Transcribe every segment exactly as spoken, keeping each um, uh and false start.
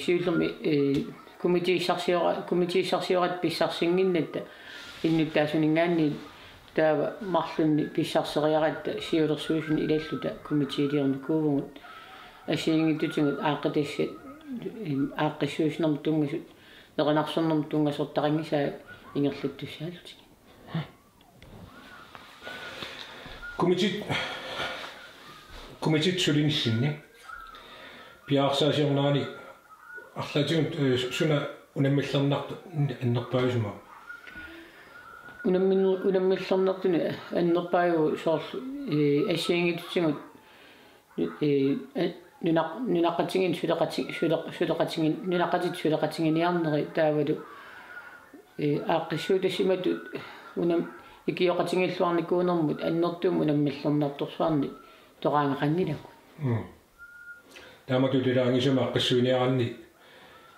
Siullermik, eh, komiteessarsiora-, komiteessarsioratta pissarsinnginnatta innuttaasuninngaanniit taava marlunnik pissarseriaratta siulersuisuni ilalluta komiteeliornikuuvugut assigiinngitsutigut aaqqitassat, eh, aaqqissuussinermut tunngasut, erinarsornermut tunngasortaqanngisaat ingerlattussaallutigit. Komitit-, komitit sulinissinni piareersaasiornerani arlaatigut, eh, suna unammillernartut annerpaajusimava? Unammin-, unammillernartuni annerpaajuvoq soorlu, eh, assigiinngitsutigut, eh, eh, nunaq-, nunaqqatigiinni suleqati-, suleq-, suleqatigiin-, nunaqqatitta suleqatiginiarneri taavalu, eh, aaqqissuutassimatut unam-, ikioqatigiilluarnikuunermut annertuumik unammillernartorsuarnik toqaagaqanngilagut. Mm. Taamatut ilaangisumik aaqqissuiniaranni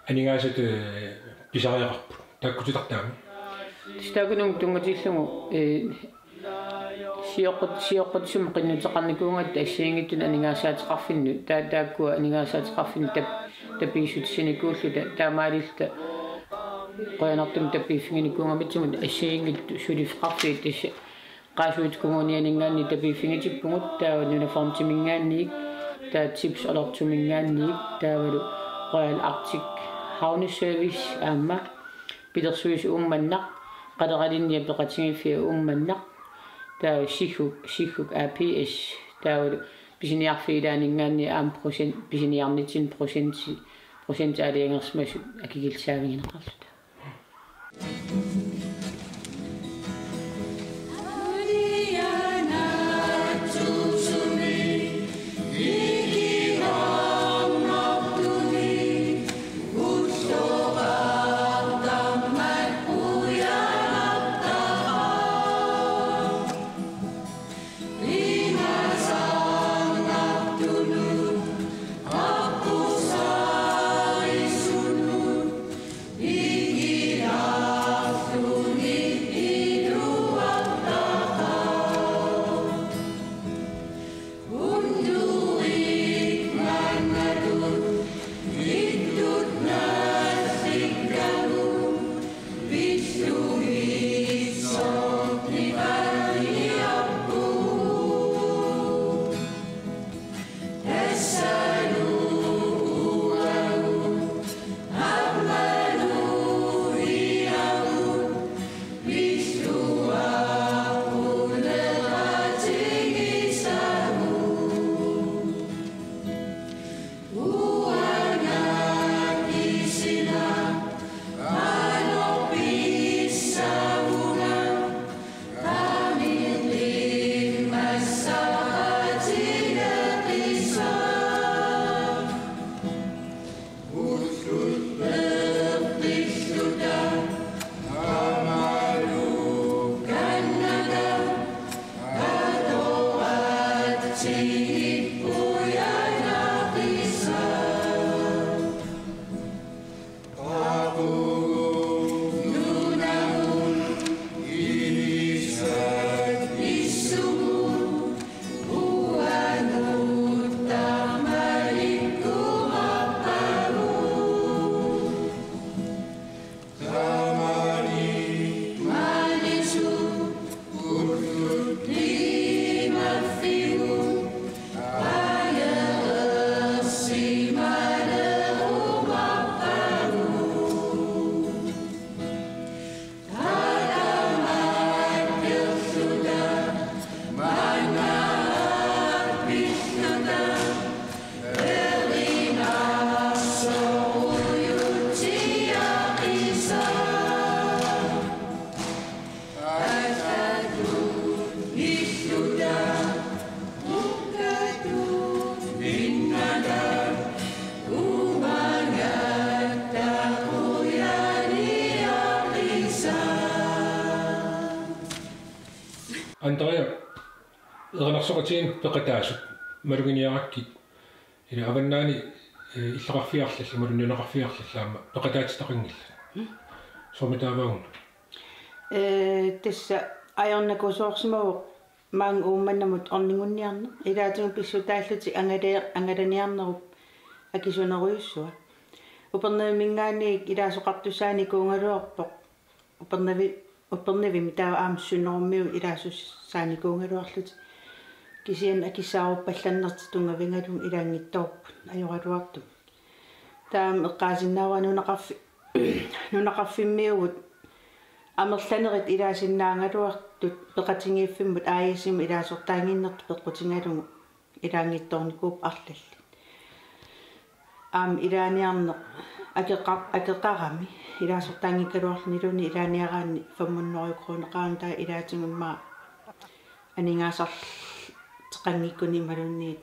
aningaasat, eh, pisariaqarput. Taakkutitartaami. Tassa taakkununnga tunngatillugu, eh, sioqqut-, sioqqutissumik qinnuteqarnikuugatta assigiinngitsunut aningaasaateqarfinnut. Taa-, taakkua aningaasaateqarfinnut tap-, tapiissutissinikuulluta taamaalilluta qujanartumik tapiiffiginikuugamigit assigiinngitsut suliffeqarfiit tassa Qaasuitsup Kommunianinngaanniit tapiiffigitippugut, taava Nunafondiminngaanniit, taava Tips Olortuminngaanniit, taavalu Royal Arctic Havneservice aamma Pilersuisut Uummannaq, Qaleralinniat Peqatigiiffiat Uummannaq, taava Sigguk, Sigguk A P S, taavalu pisiniarfiit ilaanninngaanniit aamma procent, pisiniarnitsinni procenti, procenti aalajangersimasut akikillisaavigineqarluta. Andrea, erinarsoqatigiinni peqataasut maluginiarakkit, ila avannaani, eh, illoqarfiarlillu, malunnunaqarfiarlillu aamma peqataatitaqanngillat. Soormitaava una? Eh, tassa ajornakusoorsimavoq maanga Uummannamut ornigunniarneq. Ilaatigut pissutaallutik angale-, angalaniarnerup akisunerujussuaq. Upernavimminngaanniit ilaasoqartussaanikuugaluarpoq. Upernavi-, Upernavimmi taava aamma Sønderummiut ilaasussaanikuugaluarlutik. Kisianni akissaaruppallannertik tunngavigalugu ilaanngitsoorput ajoraluartumik. Taama eqqaasinnaavara nunaqarfi-, nunaqarfimmiugut amerlanerit ilaasinnaagaluartut peqatigiiffimmut A/S-imut ilaasortaannginnertut peqqutigalugu ilaanngitsoornikuupput arlallit. Aamma ilaaniarneq akeqa-, akeqarami ilaasortaanngikkaluarluniluunniit ilaaniaraanni fem hundrede kroneqarami taava ilaatigut immaqa aningaasarteqanngikkunik imaluunniit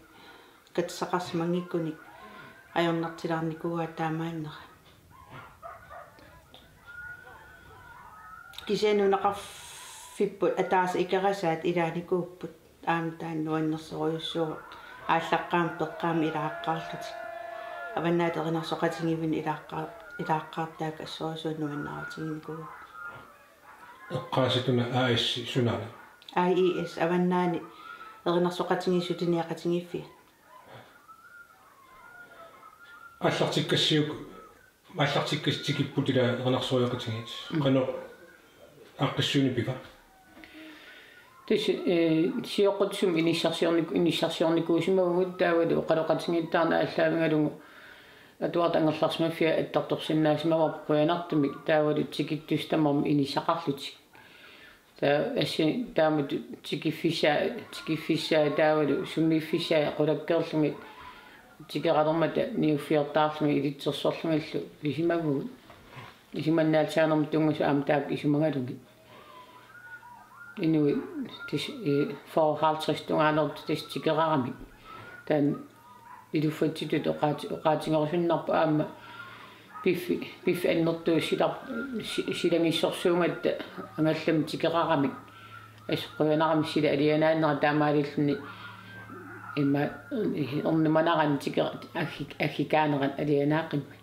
katersaqarsimanngikkunik ajornartilaarnikuuaat taamaannera. Kisianni nunaqarfipput ataaseq ikerasaat ilaanikuupput aamma taanna nuannersorujussuuvoq aallaqqaammut peqqaammut ilaaqqaarlutik. Avannaata erinarsoqatigiivinnut ilaaqqaa-, ilaaqqaartaakka assorujussuaq nuannaarutiginikuuvoq. Eqqaasituna A/S sunami? A/S Avannaani erinarsoqatigiissut sutiniaqatigiiffiat. Aallartikkassiuk, aallartikkassiuk tikipput ila erinarsoqatigiit. Mm. Qanoq aaqqissuunneq piva? Tassa, eh, sioqqutissumik inissarsiornik-, inissarsiornikuusimavugut taavalu oqaloqatigiittaarneq aallaavigalugu atuartut angerlarsimaffiat attartorsinnaasimavarput qujanartumik taavalu tikittussat tamarmik inissaqarlutik. Taava assi taamatut tikiffissaa, tikiffissaa taavalu sumiiffissaa qulakkeerlugit tikeralermata niuffiortaarlugit ilitsersorlugillu pisimavugut. Isumannaallisaanermut tunngasut aamma taakku isumagalugit. Inuit tassa, eh, fyrre halvtreds tungaanut tassa tikeraramik. Taanna iluffatsitut oqaati-, oqaatigerusunnarpoq aamma piffi-, piffissaq annertuumik silar-, si-, silagissorsuugatta angallamik tikeraramik. Assut qujanarami sila alianaannera taamaalilluni immaqa ernumanarani tikera-, aggi-, aggikaanerani alianaaqimmat.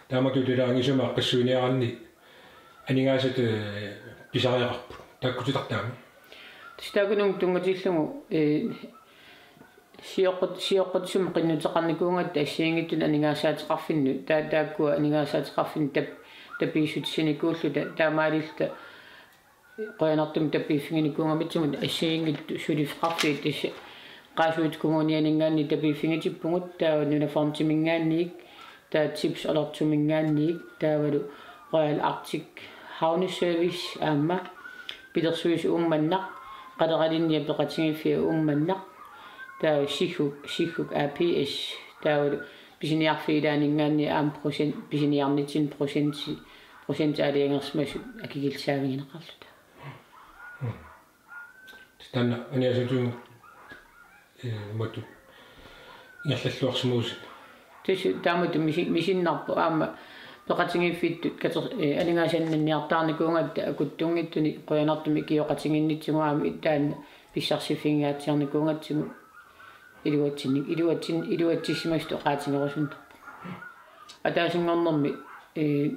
Taamatut ilaangisama aaqqissuiniaraanni aningaasat, eh, pisariaqarput. Takkutitartaami. Tassa taakkununnga tunngatillugu, eh, sioqqut-, sioqqutsumik qinnuteqarnikuugatta assigiinngitsunik aningaasaateqarfinnut, taa-, taakkua aningaasaateqarfinnut tap-, tapiissutissinikuulluta, taamaalilluta qujanartumik tapiiffiginikuugamigit assigiinngitsut suliffeqarfiit tassa Qaasuitsup Kommunianinngaanniit tapiiffigitippugut, taava NunaFondiminngaanniit, taava Tips Olortuminngaanniit, taavalu Royal Arctic Havneservice aamma Pilersuisut Uummannaq, Qaleralinniat Peqatigiiffiat Uummannaq, taava Sigguk, Sigguk A/S, taavalu pisiniarfiit ilaanninngaanniit aamma procent, pisiniarnitsinni procenti, procenti aalajangersimasut akikillisaavigineqarluta. Taanna aningaasatigut, eh, imatut ingerlalluarsimavusi. Tassa taamatut misi-, misinnarpoq aamma peqatigiiffittut kater-, eh, aningaasanniartaarnikuugatta akuttunngitsunik qujanartumik ikioqatigiinnitsigut aamma taanna pissarsiffiginngitsiarnikuugatsigu. Iluatsinnik, iluatsin-, iluatsissimasutut oqaatigerusunnarpoq. Ataasinngornermi, eh,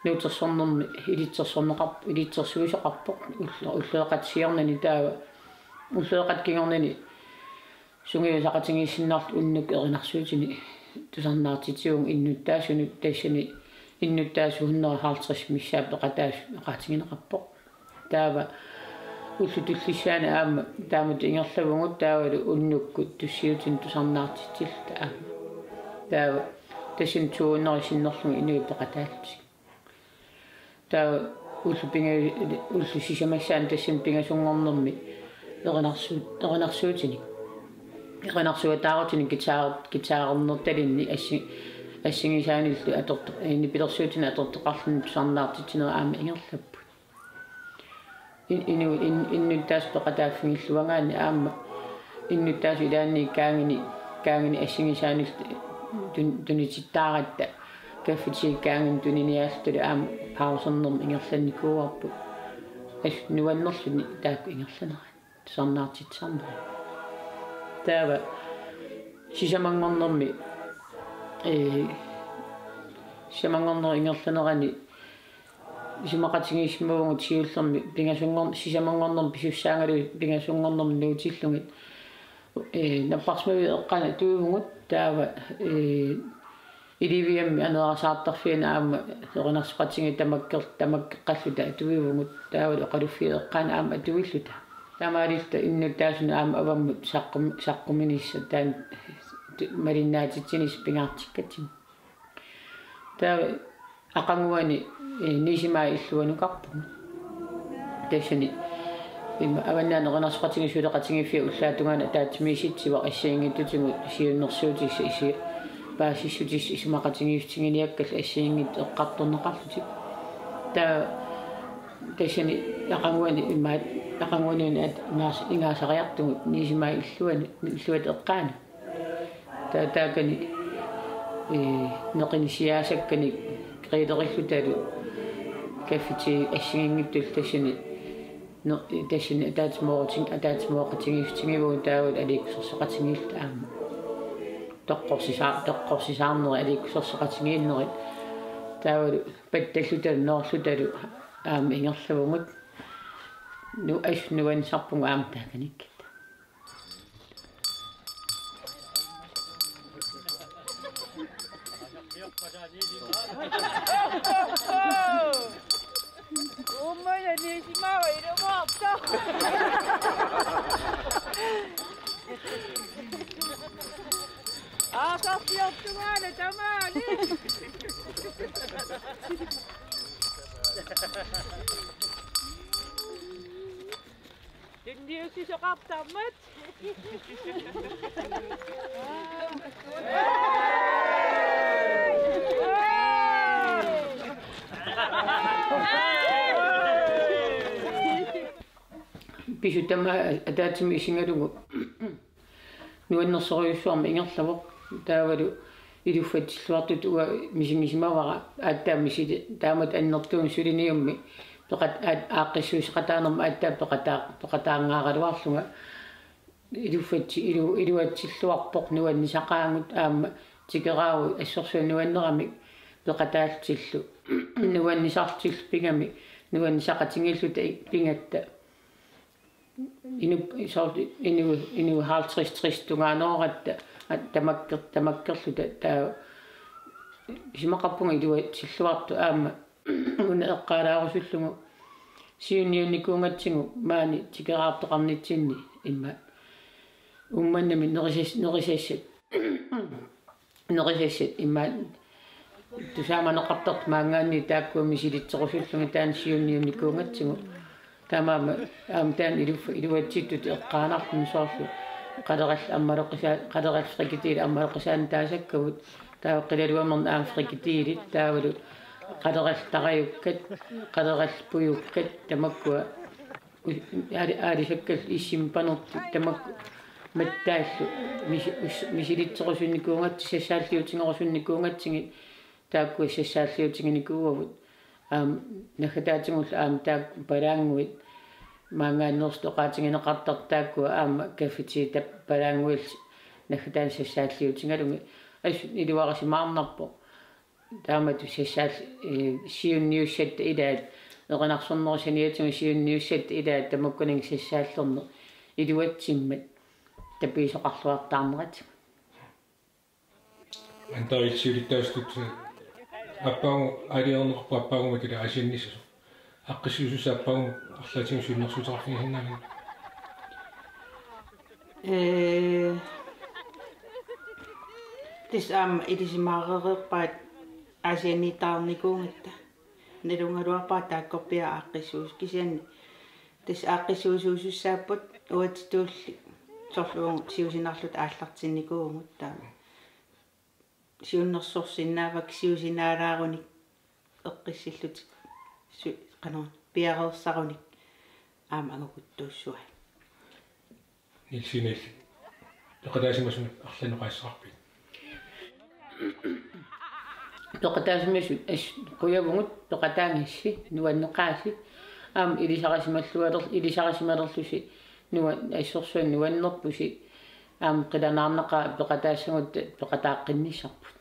nuuttersornermi ilitsersorneqarp-, ilitsersuisoqarpoq. Ullo-, ulloqeqqata siornani taava, ulloqeqqata kingornani sungiusaqatigiissinnarluta unnukkut erinarsuutinik tusarnaartitsivugut innuttaasunut tassani innuttaasut hundrede og halvtreds missaat peqataasut oqaatigineqarpoq. Taava ullut tullissaani aamma taamatut ingerlavugut taavalu unnukkut tussiutinik tusarnaartitsilluta aamma. Taava tassani to hundrede sinnerlugit inuit peqataallutik. Taava ullut pinga-, ullut sisamassaanni tassani pingasunngornermi erinarsu-, erinarsuutinik. Erinarsuataarutinik guitar-, guitarernertalinnik assi-, assigisaanillu atorto-, eh, nipilersuutinik atortoqarluni tusarnaartitsinerit aamma ingerlapput. In-, inu-, in-, innuttaasut peqataaffigilluagaanni aamma innuttaasut ilaanniit kaagini, kaagini assigisaanillu tun-, tunitittaaratta kaffitigut kaagini tuniniaalluta aamma pausernermi ingerlannikuuarput. Assut nuannerluni taakku ingerlanerat. Tusarnaartitsisarnerat. Taava sisamanngornermi, eh, sisamanngornerup ingerlanerani isumaqatigiissimavugut siullermi pingasunngor-, sisamanngornermi pisussaagaluit pingasunngornermi nuutillugit, eh, napparsimaviit eqqaanni atuivugut taava, eh, Iliviammik aneerasaartarfianni aamma erinarsoqatigiit tamakker-, tamakkeqqalluta atuivugut taavalu oqaluffiit eqqaanni aamma atuilluta. Taamaalilluta innuttaasunut aamma avammut saqqum-, saqqumminissaq taanna tu-, malinnaatitsinissaq pingaartikkatsigu. Taava aqaguani, eh, Niisimaat Illuanukarpugut. Tassani ima Avannaani Erinarsoqatigiit Suleqatigiiffiat ullaap tungaanut ataatsimiisitsivoq assigiinngitsutigut siunnersuutissat isi-, paasissutissat isumaqatigiissutiginiakkallu assigiinngitsut eqqartorneqarlutik. Taava tassani aqaguani imaat aqaguani at-, naas-, ingaasariartugut Niisimaat Illuani, Illuata eqqaani. Ta-, taakani, eh, neqinissisiasakkani qiilerillutalu kaffitigut assigiinngitsullu tassani, ne-, tassani ataatsimoorlutik, ataatsimooqatigiissutigivugut taavalu aliikkusersoqatigiilluta aamma. Toqqorsisaa-, toqqorsisaarnerit aliikkusersoqatigiinnerit taavalu pattallutalu noorlutalu aamma ingerlavugut. Nu-, assut nuannisarpugut aamma taakanikkut. Uummannaq Niisimaava ilumoortoq. Aasarsiortungaana tamaani. Tunniussisoqartarmat. Pisut tamaat ataatsimut isigalugu nuannersorujussuarmik ingerlavoq. Taavalu iluffatsilluartutut uanga misigisimavara aatsaat misili-, taamatut annertuumik suliniummi peqat-, aat-, aaqqissuussaqataanermut aatsaat peqataa-, peqataanngaaraluarlunga iluffatsi-, ilu-, iluatsilluarpoq nuannisaqaagut aamma tikeraavoq assorsuaq nuanneramik peqataallutillu nuannisarlutillu pigami nuannisaqatigiilluta i-, pigatta. Inu-, soorlu inu-, inuit halvtreds tres tungaanerugatta, at-, tamakker-, tamakkerluta taava isumaqarpunga iluatsilluartut aamma una eqqaalaarusullugu siunniunnikuugatsigu maani tikeraartoqarnitsinni immaqa Uummannami nerisas-, nerisassat. Nerisassat immaqa tusaamaneqartartut maanngaanniit taakkua misilitserusullugit taanna siunniunnikuugatsigu. Taamaammat aamma taanna iluffa-, iluatsittut eqqaanarluni soorlu. Qalerallit ammaloqisaa-, qalerallit frikadelle ammaloqisaannik taasakkavut. Taava qilaluamerneq aamma frikadelle taavalu qalerallit tarajukkat, qalerallit pujukkat tamakkua u-, aali-, aalisakkallu issimmat panertut tamakku mattaallu misi-, us-, misilitserusunnikuugatsigit sassaalliutigerusunnikuugatsigit taakkua sassaalliutiginikuuagut. Aamma naggataatigullu aamma taakku palaannguit maanngaanneersut oqaatigineqartartut taakkua aamma kaffitiita palaannguillu naggataanik sassaalliutigalugit assut iluarisimaarnarpoq. Taamatut sassaal-, eh, siunniussatta ilaat, erinarsornerup saniatigut siunniussatta ilaat tamakkunani sassaallerneq iluatsimmat tapiisoqarluartaarneratigut. Antarilsiulittaasutut appaagu aalajangerneqarpoq appaagumikkut Aasiannissasoq. Aaqqissuisussaq appaagu arlaatigut siunnersuuteqarfigisinnaavigit? Ee, tassa aamma ilisimaareerpaat Aasianniittaarnikuugatta. Nalugaluarpara taakkorpiaq aaqqissuus-, kisianni tassa aaqqissuisuusussaapput uatsitulli soorlu uagut siusinarluta aallartinnikuuvugut taama. Siunnersorsinnaavakka siusinaalaarunik eqqissillutik su-, qanoq piareersarunik aamma angukuttuussuai. Niels Emil. Peqataasimasumik arlaannik oqaaseqarpit? Peqataasimasut as-, qujavugut peqataagassi nuanneqaasi. Aamma ilisarisimallualer-, ilisarisimalerlusi nua-, assorsuaq nuannerpusi. Aamma qilanaarnaqaaq peqataassagutta peqataaqqinnissarput.